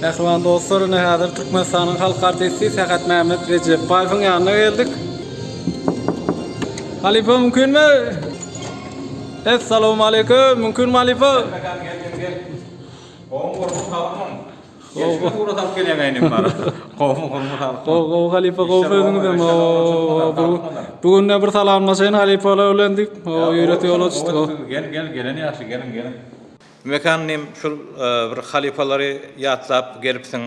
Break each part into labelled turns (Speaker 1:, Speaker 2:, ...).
Speaker 1: Mähriban dostlar, ine häzir Türkmenistanyň halk artisti Sähetmämmet Rejepbaýewiň ýanyna geldik. Halypa mümkinmi? Essalawmaleýkum, mümkinmi halypa?
Speaker 2: Gel gel gel. Gowumy gurbuň saglykmyň? Gelşime surat alyp gelýäň äýnek bar. Gowumy gurbuň saglykmyň?
Speaker 1: Gowy gowy halypa gowy sözüňizem. Bu günde bir salamlaşaýyn halypalar bilen diýip, ýörite ýola düşdük.
Speaker 2: Gel gel gelen ýagşy geliň geliň. Mekan inim şul bir halypalary ýatlap gelipsiň.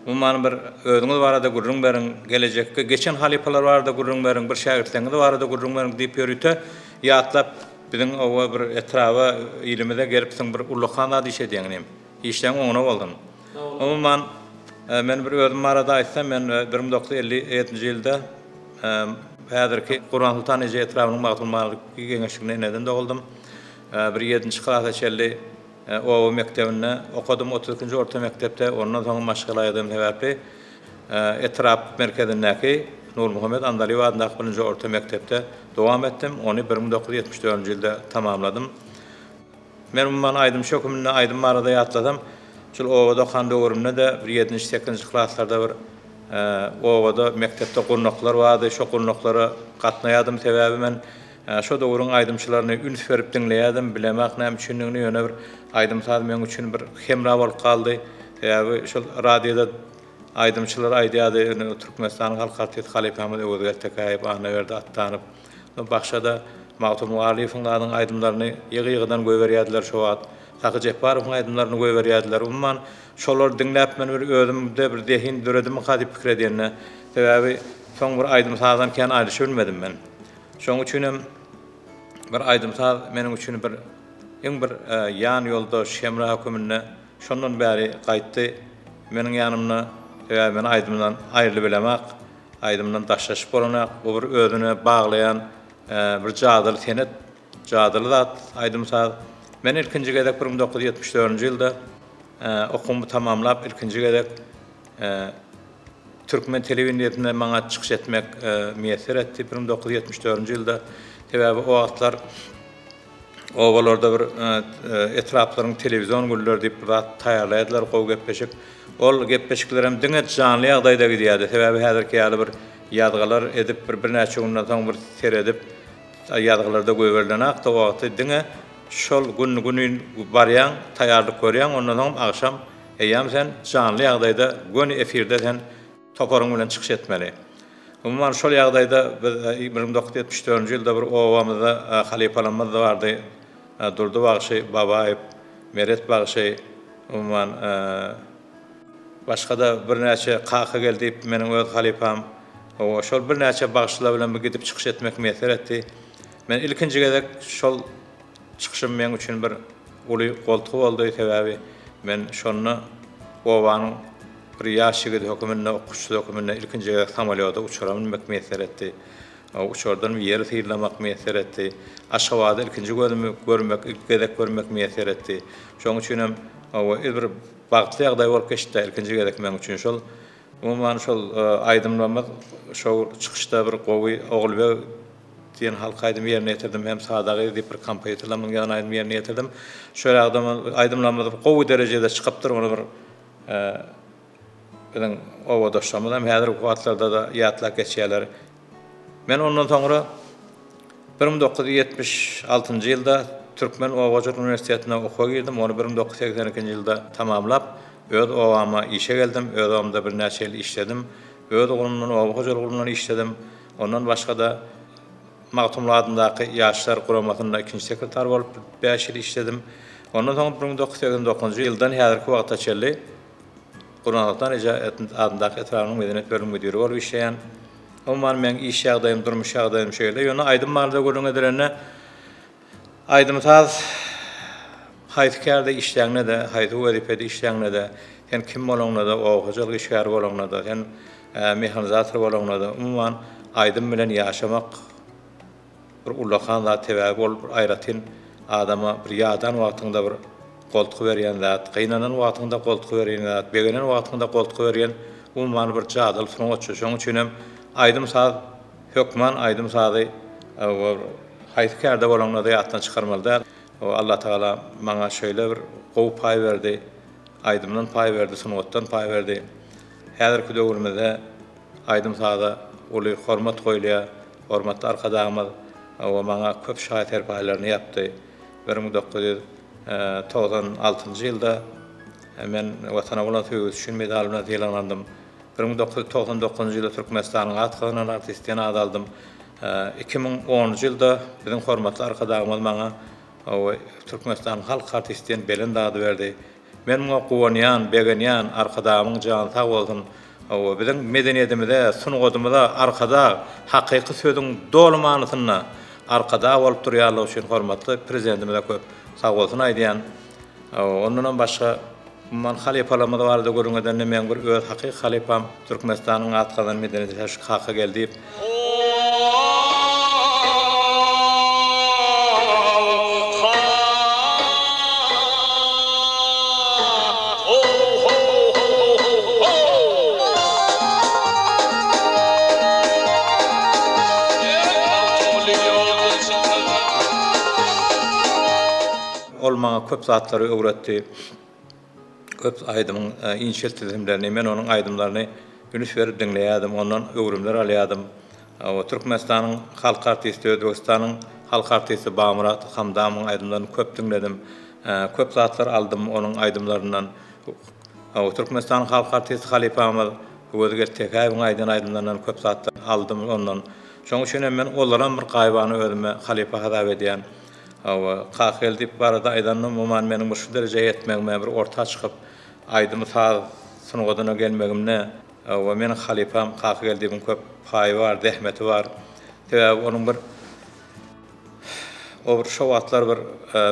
Speaker 2: Umuman bir özüňiz barada gürrüň beriň, gelejekki geçen halypalar barada gürrüň beriň, bir şägirtleriňiz barada gürrüň beriň diýip ýörite ýatlap biziň oba bir etraba ilimize gelipsiň bir ullakan zat iş edýäň inim. Işleň oňuna bolsun. Umuman men bir özüm barada aýtsam men 1957-nji ýylda häzirki Gurbansoltan eje etrabynyň Magtymguly geňeşliginde eneden doguldym. Bir ýedinji klasa çenli oba mekdebinde okadym, otuz ikinji orta mekdepde, ondan soň maşgala ýagdaýym sebäpli etrap merkezindäki Nurmuhammet Andalyp adyndaky birinji orta mekdepde dowam etdim. Ony 1974-nji ýylda tamamladym. Men umuman aýdymçy höküminde aýdym barada ýatlasam, şol obada okan döwrümde-de bir ýedinji, sekizinji klaslarda bir obada mekdepde gurnaklar bardy, şo gurnaklara gatnaýardym. Sebäbi men Şo döwrüň aýdymçylaryny üns berip diňleýärdim, bilemok näme üçindigini, ýöne bir aýdym-saz meň üçin bir hemra bolup galdy. Sebäbi şol radioda aýdymçylar aýdýardy, indi Türkmenistanyň halk artisti halypamyz Öwezgeldi Tekäýew, Annaberdi Atdanow, Bagşada Magtymguly Alyýewiň zadyň aýdymlaryny ýygy-ýygydan goýberýärdiler şo wagt. Sahy Jepbarowyň aýdymlaryny goýberýärdiler. Umuman, şolary diňläp men bir özümde bir zehin döredimika diýip pikir edýän-de. Sebäbi soň bir aýdym-sazdan kän aýryşybilmedim men. Şonuň üçin hem bir aýdym-saz meniň üçin bir iň bir ýan ýoldaş, hemra höküminde şondan bäri gaýtdy meniň ýanymda. Sebäbi men aýdymdan aýrylybilemak, aýdymdan daşlaşyp bolanak. Bu bir özüne baglaýan bir jadyly senet, jadyly zat aýdym-saz. Men ilkinji gezek 1974-nji ýylda okuwymy tamamlap ilkinji gezek Türkmen telewideniýesinde maňa çykyş etmek miýesser etdi 1974-nji ýylda. Sebäbi o wagtlar obalarda bir etraplaryň telewizion günleri diýip bir zat taýýarlaýardylar, gowy gepleşik. Ol gepleşiklerem diňe janly ýagdaýda gidýärdi. Sebäbi häzirki ýaly bir ýazgylar edip bir birnäçe günden soň bir seredip ýazgylarda goýberilenakdy. O wagty diňe şol gün günin barýaň, taýýarlyk görýäň, ondan soňam agşam Eýýäm sen janly ýagdaýda göni efirde sen toparyň bilen çykyş etmeli. Umuman şol ýagdaýda biz 1974-nji ýylda bir obamyzda halypalarymyz bardy. Durdy bagşy, Babaýew, Meret bagşy, umuman başga-da birnäçe Kaka Geldiýew meniň öz halypam. Hawa, şol birnäçe bagşylar bilen bir gidip çykyş etmek miýesser etdi. Men ilkinji gezek şol Çykyşym meň üçin bir uly goltgy boldy, sebäbi men şonda obanyň bir ýaş ýigidi höküminde, okuwçysy höküminde ilkinji gezek samolýoda, uçara münmek miýesser etdi. Uçardan ýeri synlamak miýesser etdi. Aşgabady ilkinji gözümi görmek, ilki gezek görmek miýesser etdi. Şonuň üçin hem bir bagtly ýagdaý bolup geçdi-dä ilkinji gezek meň üçin şol. Umuman şol aýdymlarymyz şol çykyşda bir gowy Ogulbeg diýen halk aýdymy ýerine ýetirdim hem Sada gyz diýip bir kompozitorlarymyzyň ýazan aýdymyny ýerine ýetirdim. Şol aýdymlarymyz gowy derejede çykypdyr ony bir biziň obadaşlarymyz hem häzirki wagtlarda-da ýatlap geçýärler. Men ondan soňra 1976-njy ýylda Türkmen oba hojalyk uniwersitetine okuwa girdim. Ony 1982-nji ýylda tamamlap, öz obama işe geldim. Öz obamda birnäçe ýyl işledim. Öz ugrumdan, oba hojalyk ugrundan işledim. Ondan başga-da Magtymguly adyndaky Ýaşlar guramasynda ikinji sekretar bolup bäş ýyl işledim. Ondan soň 1989-njy ýyldan häzirki wagta çenli Gurbansoltan eje adyndaky etrabynyň medeniýet bölümi müdiri bolup işleýän. Umuman meň iş ýagdaýym, durmuş ýagdaýym şeýle. Ýöne aýdym barada gürrüň edilende, aýdym-saz haýsy kärde işläňde-de, haýsy wezipede işläňde-de, sen kim bolaňda-da, oba hojalyk işgäri bolaňda-da, sen mehanizator bolaňda-da, umuman aýdym bilen ýaşamak bir ullakan zat, sebäbi ol bir aýratyn adama bir ýadan wagtyňda bir goltgy berýän zat, gynanan wagtyňda goltgy berýän zat, begenen wagtyňda goltgy berýän umuman bir jadyly sungat şu. Şonuň üçin hem aýdym-saz hökman aýdym-sazy haýsy kärde bolaňda-da ýatdan çykarmaly däl. Allatagala maňa şeýle bir gowy paý berdi. aýdymdan paý berdi, sungatdan paý berdi. Häzirki döwrümizde aýdym-saza uly hormat goýulýar. Hormatly Arkadagymyz hawa maňa köp şaý-serpaýlaryny ýapdy. 1996-njy ýylda men Watana bolan söýgüsi üçin medaly bilen sylaglandym. 1999-njy ýylda Türkmenistanyň at gazanan artisti diýen ady aldym. 2010-njy ýylda biziň hormatly Arkadagymyz maňa Türkmenistanyň halk artisti diýen belent ady berdi. Men muňa guwanýan, begenýän, Arkadagymyň jany sag bolsun. Hawa, biziň medeniýetimize, sungatymyza Arkadag, hakyky sözüň doly manysynda Arkadag bolup durýanlygy üçin hormatly Prezidentimize köp sagbolsun aýdýan. Hawa, ondanam başga, umuman halypalarymyz barada gürrüň edende meň bir öz hakyky halypam Türkmenistanyň at gazanan medeniýet işgäri Kaka Geldiýew. Ol maňa köp zatlary öwretdi. Köp aýdymyň inçe tilsimlerini, men onuň aýdymlaryny üns berip diňleýärdim, ondan öwrümler alýardym. Türkmenistanyň halk artisti, Özbegistanyň halk artisti Bagmyrat Hamdamyň aýdymlaryny köp diňledim. Köp zatlar aldym onuň aýdymlaryndan. Türkmenistanyň halk artisti halypamyz Öwezgeldi Tekäýewiň aýdan aýdymlaryndan köp zatlar aldym ondan. Şonuň üçin hem men olaram bir gaýybana özüme halypa hasap edýän. Hawa, Kakageldi barada aýdanda, umuman meniň bir şu derejä ýetmegime, bir orta çykyp, aýdym-saz sungatyna gelmegimde, hawa, meniň halypam Kakageldiýewiň köp paýy bar, zähmeti bar. Sebäbi onuň bir, o bir şo wagtlar bir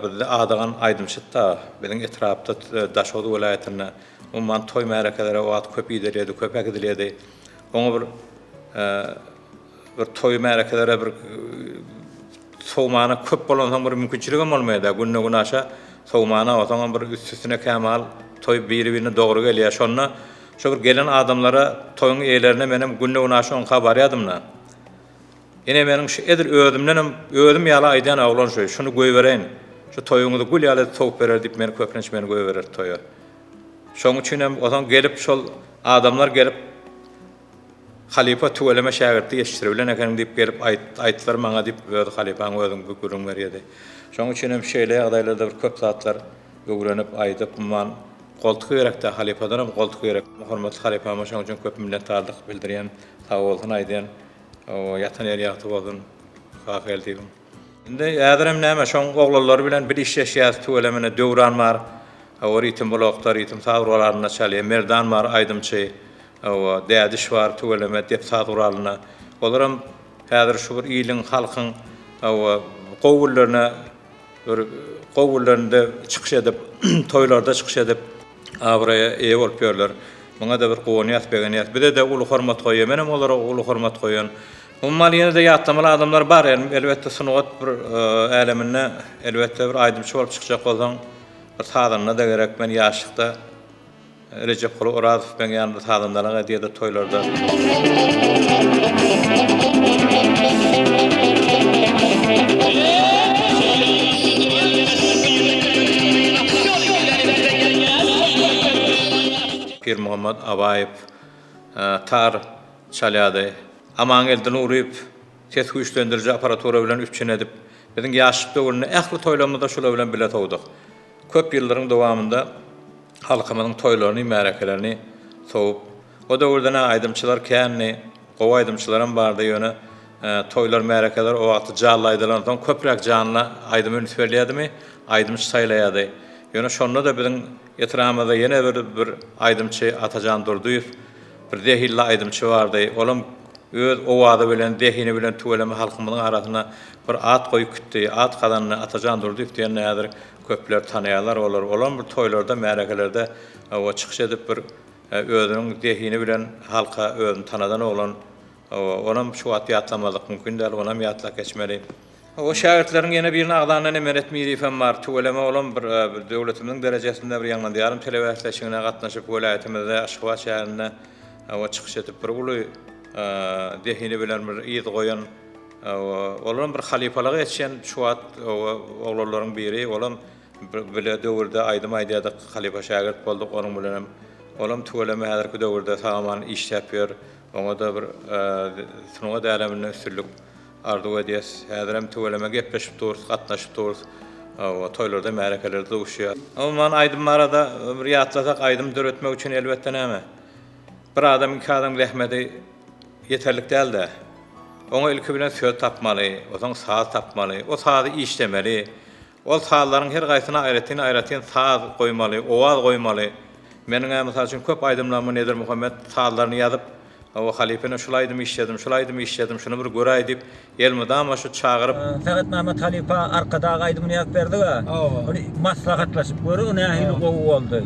Speaker 2: bizde adygan aýdymçydy-da, biziň etrapda, Daşoguz welaýatynda, umuman toý-märekelere o wagt köp idelýärdi, köp äkidilýärdi. Oňa bir Bir toý märekelere bir sowmana köp bolansoň bir mümkinçiligem bolmaýar-da, günde-günaşa sowmana, otaňam bir üst-üstüne kämahal toý biri-birine dogry gelýär. Şonda şo bir gelen adamlara, toýuň eýelerine menem günde-günaşa oňka barýardym-da. Ine meniň şu edil özümdenem, özüm ýaly aýdýan oglan şu, şuny goýbereýin, şu toýuňyzy gül ýaly edip sowup berer diýip meni köplenç meni goýbererdi toýa. Şoň üçinem otaň gelip şol adamlar gelip, Halypa tüweleme şägirtli ýetişdiribilen ekeniň diýip gelip aýtdylar maňa diýip özi halypaň özüň gürrüň berýärdi. Şoň üçin hem şeýle ýagdaýlarda bir köp zatlar öwrenip aýdyp umuman goltgy gerekdä halypadanam goltgy gerek. Hormatly halypama şoň üçin köp minnetdarlyk bildirýän sagbolsun aýdýan ýatan ýeri ýagty bolsun Kakageldiýewiň. Indi häzirem näme şoň oglanlary bilen bir işleşýäs tüweleme ine Döwran bar o ritim blokda ritim saz guralynda çalýar Merdan bar aýdymçy Hawa, Dädiş bar tüweleme dep saz guralynda. Olaram häzir şu bir iliň, halkyň hawa, gowy günlerine bir gowy günlerinde çykyş edip, toýlarda çykyş edip, abraýa eýe bolup ýörler. Muňa-da bir guwanýas, begenýäs. Bize-de uly hormat goýýar. Menem olara uly hormat goýýan. Umuman ýene-de ýatlamaly adamlar bar. Elbetde sungat bir äleminde elbetde bir aýdymçy bolup çykjak bolsaň, bir sazanda-da gerek. Men ýaşlykda Rejepguly Orazow meň ýanymda sazandalyk edýärdi toýlarda. Pirmuhammat Abaýew tar çalýardy. Amangeldi Nuryýew ses güýçlendiriji apparatura bilen üpjün edip, biziň ýaşlyk döwründe ähli toýlarymyzda şular bilen bile sowduk. Köp ýyllaryň dowamynda halkymyzyň toýlaryny, märekelerini sowup, o döwürde-nä aýdymçylar kändi, gowy aýdymçylaram bardy, ýöne toýlar, märekeler o wagtda janly aýdylansoň, köpräk janly aýdyma üns berilýärdimi, aýdymçy saýlaýardy. Ýöne şonda-da biziň etrabymyzda ýene bir bir aýdymçy Atajan Durdyýew bir zehinli aýdymçy bardy. Olam öz owazy bilen, zehini bilen tüweleme halkymyzyň arasynda bir at goýup gitdi, at gazandy. Atajan Durdyýew diýende häzir Köpler tanaýarlar olary. Olam bir toýlarda, märekelerde hawa çykyş edip bir özüniň zehini bilen halka özüni tanadan oglan. Hawa, onam şu wagt ýatlamazlyk mümkin däl, onam ýatlap geçmeli. Hawa, şägirtleriň ýene birini agzanda ine Meret Miriýew hem bar. Tüweleme olam bir döwletimiziň derejesinde bir Ýaňlan Diýarym telebäsleşigine gatnaşyp welaýatymyzda Aşgabat şäherinde hawa çykyş edip bir uly zehini bilen bir yz goýan Olaram bir halypalyga ýetişen şu wagt oglanlaryň biri. Olam. bile döwürde aýdym aýdýardyk, halypa-şägirt bolduk onuň bilenem. Olam tüweleme häzirki döwürde sag-aman işläp ýör. Oňa-da bir sungat äleminde üstünlik arzuw edýäs. Häzirem tüweleme gepleşip durus, gatnaşyp durus. Hawa, toýlarda, märekelerde duşýas. Umuman, aýdym barada bir ýatlasak, aýdym döretmek üçin elbetde näme, bir adam, iki adam zähmeti ýeterlik däl-de. Oňa ilki bilen söz tapmaly, onsoň saz tapmaly, o sazy işlemeli. Ol sazlaryň her gaýsyna aýratyn-aýratyn saz goýmaly, owaz goýmaly. Meniň-ä, mysal üçin, köp aýdymlarymy Nedirmuhammet sazlaryny ýazyp, Hawa, halypa ine şul aýdymy işledim, şul aýdymy işledim, şuny bir göräý diýip, elmydama şu çagyryp.
Speaker 3: Sähetmämmet halypa Arkadag aýdymyny ýazyp berdik-ä. Ony maslahatlaşyp görüň, nähili gowy boldy.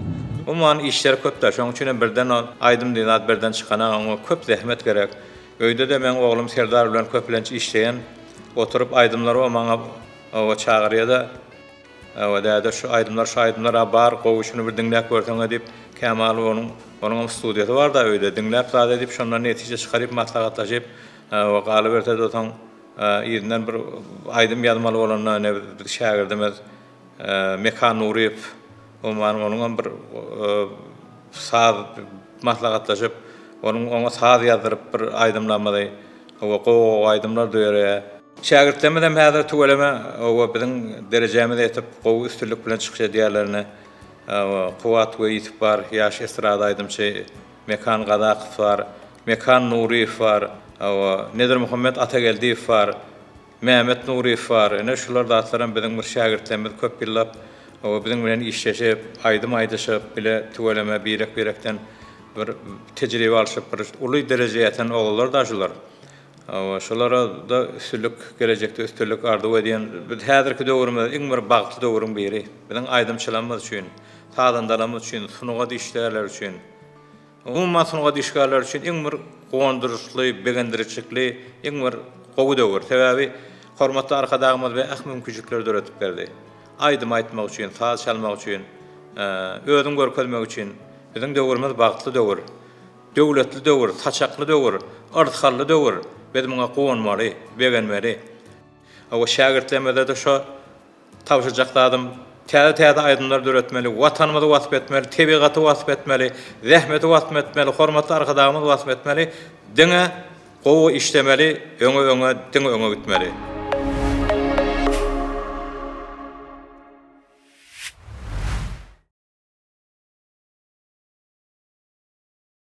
Speaker 2: Umuman, işleri köp-dä, şonuň üçinem birden ol aýdym diýen zat birden çykanak, oňa köp zähmet gerek. Öýde-de meň oglum Serdar bilen köplenç işleýän, oturyp aýdymlary o maňa Hawa çagyrýada Hawa däde şu aýdymlar şu aýdymlar a bar gowy şuny bir diňläp görseňä diýip kämal onuň onuňam studiýasy barda öýde diňläp zat edip şondan netije çykaryp maslahatlaşyp hawa galybersede soň yzyndan bir aýdym ýazmaly bolanda ine biz şägirdimiz Mekan Nuryýew umuman onuňam bir saz maslahatlaşyp onuň oňa saz ýazdyryp bir aýdymlarymyzy hawa gowy gowy aýdymlar döreýär. Şägirtlerimizem häzir tüweleme hawa biziň derejämize ýetip gowy üstünlik bilen çykyş edýärler ine hawa Kuwwat Weýisow bar ýaş estrada aýdymçy Mekan Gazakow bar Mekan Nuryýew bar hawa Nedirmuhammet Atageldiýew bar Mämmet Nuryýew bar ine şular zatlaram biziň bir şägirtlerimiz köp ýyllap hawa biziň bilen işleşip aýdym aýdyşyp bile tüweleme birek birekden bir tejribe alşyp bir uly derejä ýeten ogullar da şular. Hawa, şolara-da üstünlik, gelejekde üstünlik arzuw edýän. Biz häzirki döwrümiz iň bir bagtly döwrüň biri. Biziň aýdymçylarymyz üçin, sazandalarymyz üçin, sungat işgärleri üçin, umuman sungat işgärleri üçin iň bir guwandyryjly, begendirijikli, iň bir gowy döwür. Sebäbi hormatly Arkadagymyz bize ähli mümkinçilikleri döredip berdi. Aýdym aýtmak üçin, saz çalmak üçin, özüňi görkezmek üçin biziň döwrümiz bagtly döwür. Döwletli döwür, saçakly döwür, yrsgally döwür. Biz muňa guwanmaly, begenmeli. Hawa, şägirtlerimize-de şo tabşyrjak zadym, täze-täze aýdymlar döretmeli, Watanymyzy wasp etmeli, tebigaty wasp etmeli, zähmeti wasp etmeli, hormatly Arkadagymyzy wasp etmeli. Diňe gowy işlemeli, öňe-öňe, diňe öňe gitmeli.